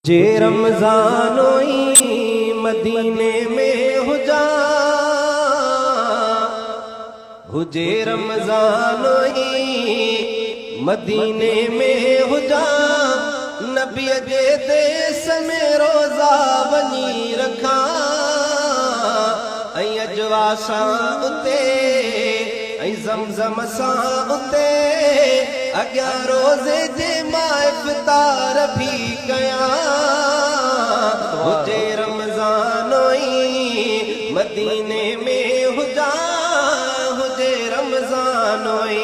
جي رمضان ئي مديني ۾ هجان، هجي رمضان ئي مديني ۾ هجان، نبيء جي ديس ۾ روزا وڃي رکان، ۽ عجوا سان اتي ۽ زمزم سان اتي اڳيان روزي جي مان افطار ڀي ڪيان. هجي رمضان ئي مديني ۾ هجان، هجي رمضان ئي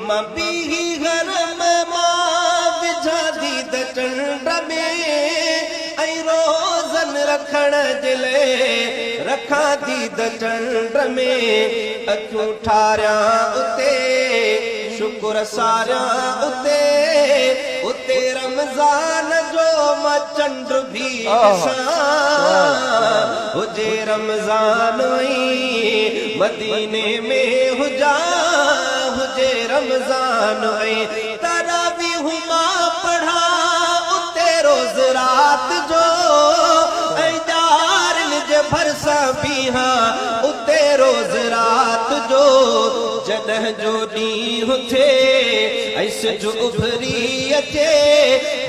مان بيهي حرم مان وجهان ديد چنڊ ۾. ۽ روزن رکڻ جي لئه رکان ديد چنڊ ۾، اکيون ٺاريان اتي، شڪر ساريان اتي، اتي رمضان جو مان چنڊ ڀي ڏسان، هجي رمضان ۽ مديني ۾ هجان، هجي رمضان ۽ تراويح مان پڙهان اتي روز رات جو ۽ ڄارين جي ڀرسان بيهان اتي روز رات جو جڏهن جو ڏينهن ٿئي ۽ سج اڀري اچي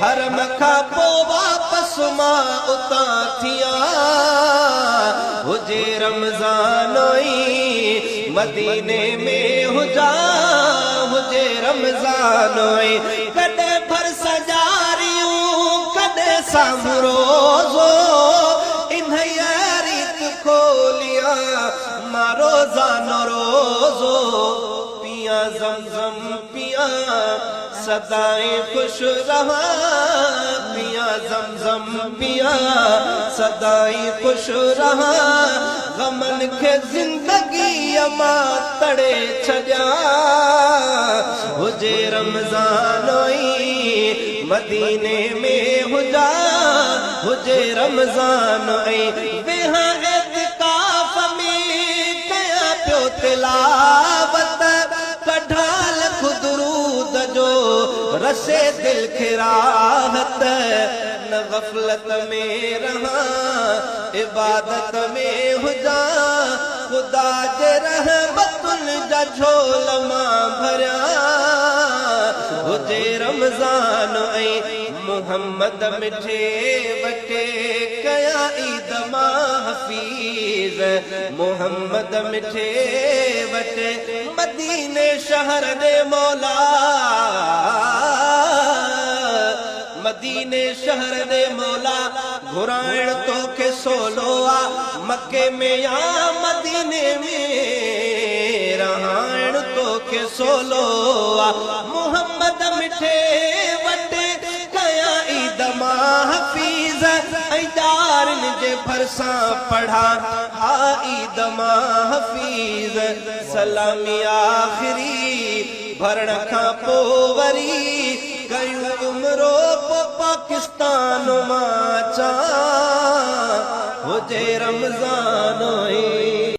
حرم کان پو واپس مان اتان ٿيان هجي رمضان ۽ مديني ۾ هجان هجي رمضان ۽ ڪڏهن ڀرسان جاريون ڪڏهن سامهون روزو انهيء ريت کوليان مان روزانو روزو پيان زمزم پيان سدائين خوش رهان پيان زمزم پيان سدائين خوش رهان غمن کي زندگيء مان تڙي ڇڏيان هجي رمضان ۽ مديني ۾ هجان هجي رمضان ۽ ويهان اعتڪاف ۾ ڪيان پيو تلاوت ڪڍان لک درود جو رسي دل کي راحت نه غفلت ۾ رهان عبادت ۾ هجان خدا جي رحمتن جا جهول مان ڀريان هجي رمضان ۽ محمد مٺي وٽي ڪيان عيد مان حفيظ محمد مٺي وٽ مديني شهر ڏي مولا مديني شهر ڏي مولا گهرائڻ توکي سولو آ مڪي ۾ يا مديني ۾ رهائڻ توکي سولو آ محمد مٺي وٽ ڪيان عيد مان حفيظ ۽ ڄارين جي ڀرسان پڙهان ها عيد مان حفيظ سلامي آخري ڀرڻ کان پو وري ڪيون عمرو پو پاڪستان مان اچان هجي رمضان.